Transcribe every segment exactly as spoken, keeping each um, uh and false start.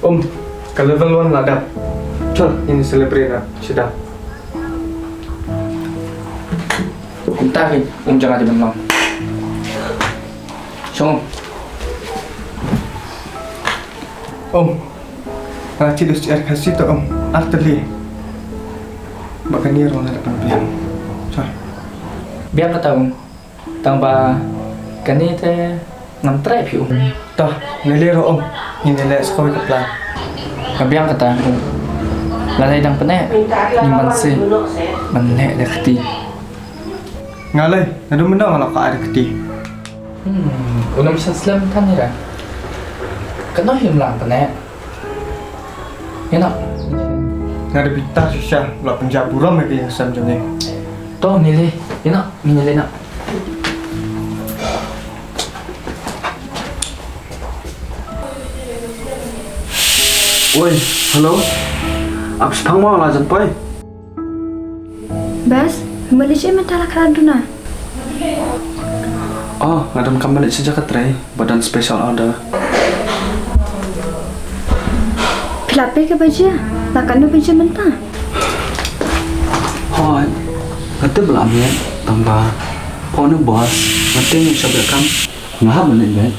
Um, ka level one la dap. Chal, ngin celebrate na, sida. Kumta hi, um, jong nga dei ban long. Shong, um. Um, nga shu syiar Khasi to, um, ar tylli. Ba kane ruh nga la dep ban biang. Chal. Biang kata, um. Tang ba kane te ngam treh phi, um. To, ngi leit ruh, um. Ngin leit sha kawei ka plan. Ka biang kata, um. Lada i dang pyneh, ngim banse ban leh da kti. Nga lei, naduh mynno nga la kwah da kti? Hmm, u nongshad slem than ira. Katno hi ym lah pyneh. Ïa noh. Nga da bitar shisha, la pynjah burom ïa ka ïing ka sem jong ngi. To, ngin leit. Ïa noh, ngin leit noh. Wei, hello. Ap shipang mo, la jan poi. Bas, mali shi mynta la khara duna. Oh, nga donkam mali shi jaka trei, ba don special order. Phi la pay ka baje, la katno baje mynta? Hooid, nga tip ba la miet, tang ba phone u boss, nga tip ngi shop ïa kam, nga hap ban leit beit.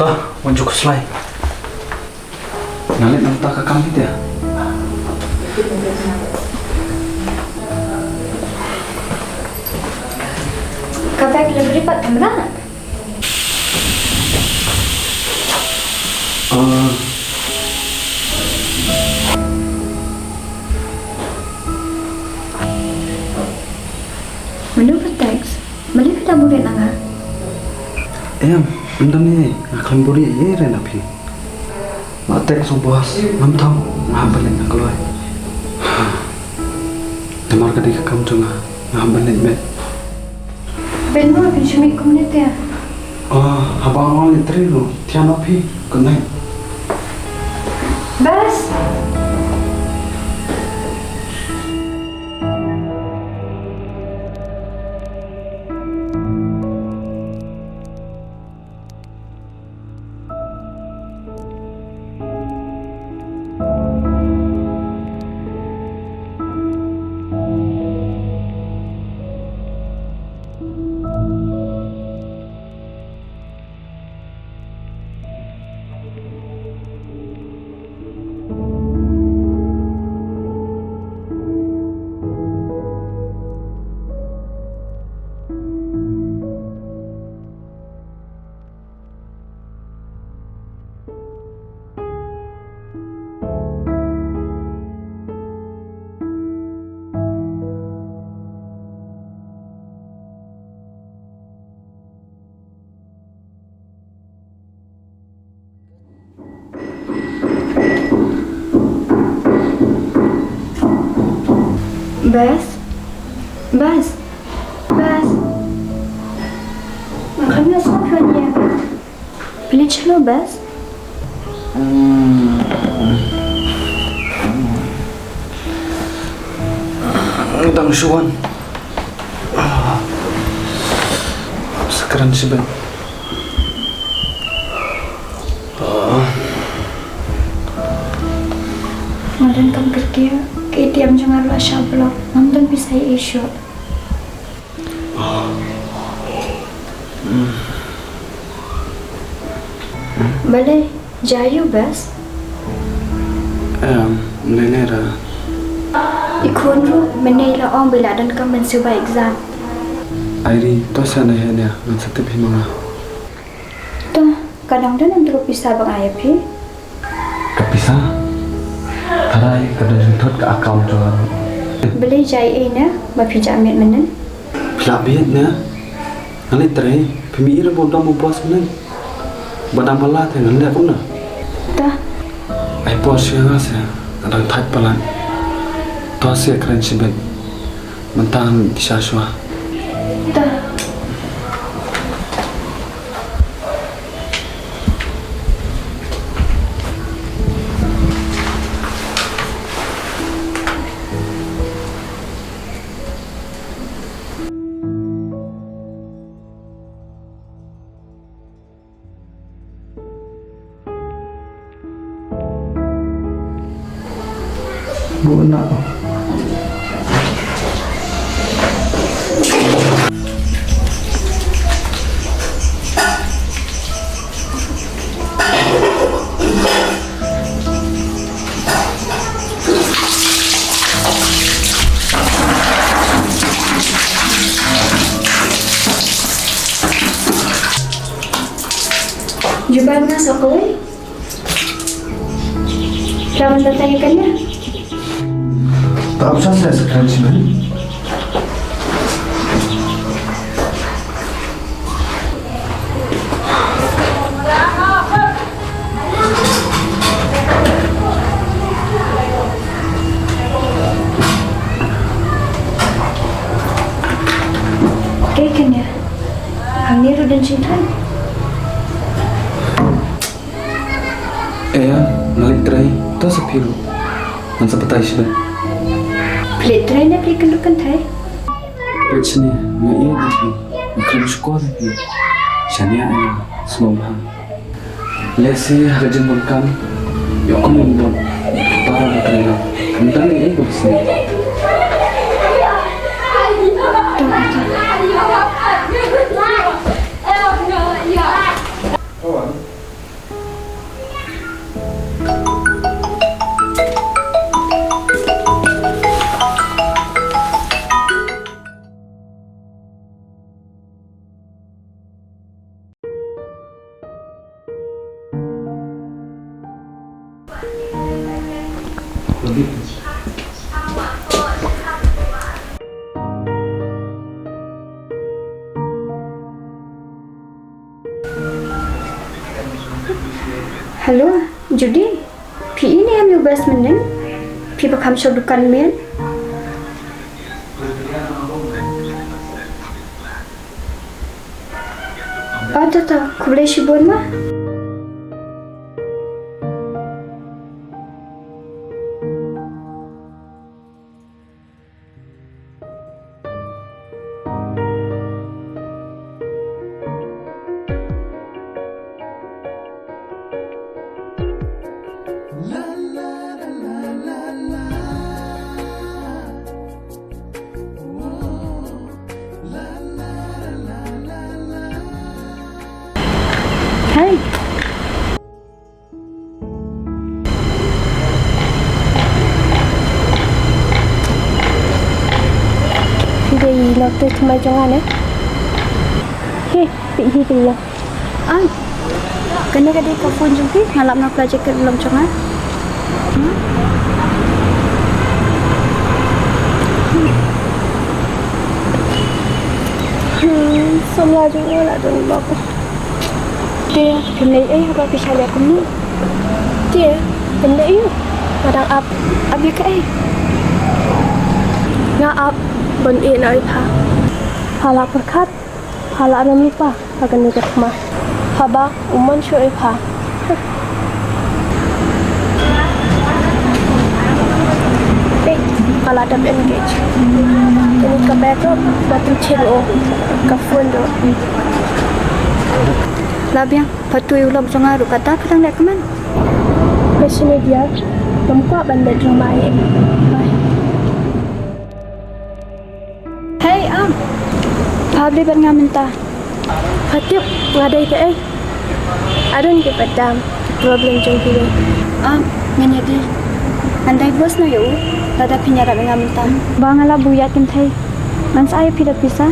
To, wan ju khuslai. Nga leit nangta ka kam hi te. Ka bag library pat kam lah. Ah. Mano ka text? Balei phi da buhrieh na nga? Em, ym don ei, nga khlem buhrieh ei re na phi. Nga text u boss, ngam thaw, nga hap ban leit na kloi. Namar ka dei ka kam jong nga, nga hap ban leit beit. Ben mo, phin shu mih kumne te. Ah, haba nga ong leit trei ruh, thiah noh phi, good night. Bas. Bas, Bas, Bas. Nga khlem ïohsngew phi wan ïa. Phi leit sha no, Bas? Hmm. Dang shu wan. Sa kren shibit. Nga donkam kyrkieh, ka ATM jong nga ruh la shah block. Ngam don pisa eiei shuh. Balei, jia aiu, Bas? Em, ym lei lei re. I khun ruh mynne i la ong ba i la donkam ban siew bai exam. Ai ri, to sa na hi nia, ngan sa tip hi ma nga. To, ka dang don ïa ka pisa ba nga ai ïa phi? Ka pisa? Tharai ka don jingthut ka account jong nga. Balei jia eiei ne ba phi jah miet mynnin? Phi lah miet ne? Ngan leit trei, phi mih ïa u dom u boss mynnin. Ba dang bylla te ngan leh kumno? Ta. Ai por sha nga se, nga dang thait palat. To sa kren shibit. Mynta ngan leit sha shuwa. Ta. Guna. Jubab na sa kawei. Selamat datang ikan ya. Tak usah saya sekarang sini. Kaei kane? Hangne ruh don jingthoh. Ïa, nga leit trei, to sa phi ruh. Ngan sa batai shibun. Phi leit trei ne phi kynduh kynthei? Peit shane, nga ïeit ïa phi, nga khlem shukor ïa phi. Shane ïa, sngewbha. Lehse ha ka jingbun kam, ïoh kumno bun para ba trei na. Ym dang ei ei ba sngewbha. Hello, Judy. Phi i ne em ïa u Best mynnin? Phi ba kham sha dukan mynnin? Oh, to, to, khublei shibun ma. Hey. Phi dei i nongtrei thymmai jong nga ne? He, phi hi phi ïa. Ai. Kane ka dei ka phone jong phi, nga lap na pla jacket u lok jong nga. Hmm? Hmm, samla jong nga la don lok. Te, phim leh ei haba phi shah leh kumne? Te, phim leh ei. Nga dang ap, ap ïa kaei? Nga ap ban ïeh noh ïa pha. Pha la pyrkhat, pha la rem lypa ha kane ka thma. Haba u mon shuh ïa pha. Peit, pha la dep engage. Kane ka bag ruh, ba tu chin o, ka phone ruh. La biang, pha tu ïa u lok jong nga ruh, kata phi dang leh kumne. Ka shane dia, ngam kwah ban leh drama ïa. Bye. Hei, Am. Pha ap dei bad nga mynta. Pha tip nga dei kaei? I don't give a damn. Problem jong phi dei. Am, ngan ïa dei. Ngan divorce noh ïa u. Lada phin ïarap ïa nga mynta. Ba nga la buh ïa kynthei. Ngan sa ai ïa phi da pisa.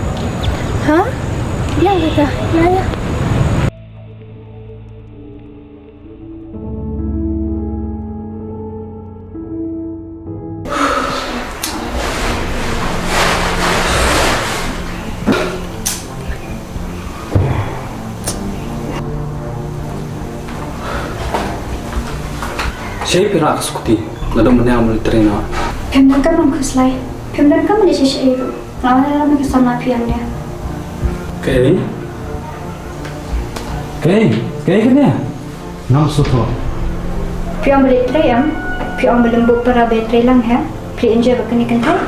Ha? Ïa kata. Ïa, ïa. Shaei phi rah ka scooty? Nga dang mynne nga mut trei noh. Phim donkam ban khuslai. Phim donkam ban leh shaei shaei ruh. Nga wan ïalam ïa ka samla phi hangne. Kaei? Kaei? Kaei kane? Ngam sngewthuh. Phi ong ba leit trei em? Phi ong ba leit buh para ba trei lang ha? Phi enjoy bad kane kynthei?